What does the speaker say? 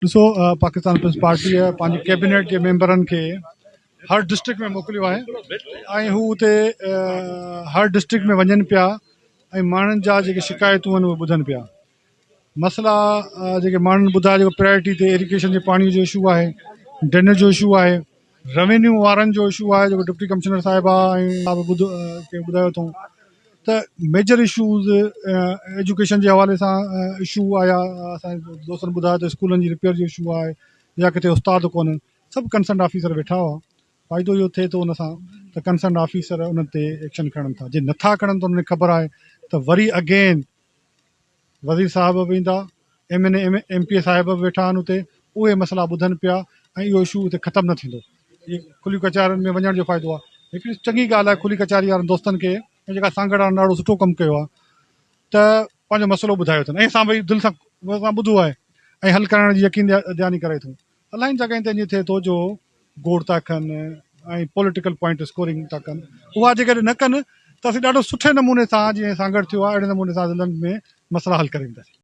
ڏسو پاڪستان پيپلز پارٽيء پنهنجي ڪيبينيٽ جي ميمبرن کي هر ڊسٽرڪٽ ۾ موڪليو آهي ۽ هو اتي هر ڊسٽرڪٽ ۾ وڃن پيا ۽ ماڻهن جا جيڪي شڪايتون آهن اهي ٻڌن پيا مسئلا جيڪي ماڻهن ٻڌايا جيڪو پرائرٽي تي ايريگيشن جي پاڻي جو اشو آهي ڊرينيج جو اشو آهي روينيو وارن جو اشو آهي جيڪو ڊپٽي ڪمشنر صاحب آ ۽ ٻڌو کي ٻڌايو اٿئون ته ميجر اشوز ايجوڪيشن جي حوالي سان اشو آيا اسان جي دوستن ٻڌايو ته اسڪولن جي رپيئر جو اشو آهي يا ڪٿي استاد ڪونهن سڀ ڪنسرن آفيسر ويٺا هئا فائدو اهو ٿئي ٿو ان سان ته ڪنسرن آفيسر انهن تي ايڪشن کڻن ٿا جي نٿا کڻن ته انهن کي خبر آهي ته وري اگين وزير صاحب به ايندا، M N A M P A صاحب به ويٺا آهن اتي، اهي مسئلا ٻڌن پيا ۽ اهو اشو اتي ختم نه ٿيندو. اهي کلي ڪچهرين ۾ وڃڻ جو فائدو آهي. هڪڙي چڱي ڳالهه آهي کلي ڪچهري وارن دوستن کي ۽ جيڪا سانگهڙ وارن ڏاڍو سٺو ڪم ڪيو آهي ته پنهنجو مسئلو ٻڌايو اٿن ۽ اسان به دل سان ٻڌو آهي ۽ حل ڪرائڻ جي يقين دهاني ڪرائي اٿئون. الاهين جڳهين تي ائين ٿئي ٿو جو گوڙ ٿا ڪن ۽ پوليٽيڪل پوائنٽ اسڪورنگ ٿا ڪن اها جيڪڏهن نه ڪن ته اسين ڏاڍو سٺي نموني سان جيئن سانگهڙ ٿيو آهي اهڙي نموني سان ضلعن ۾ مسئلا حل ڪري وينداسين.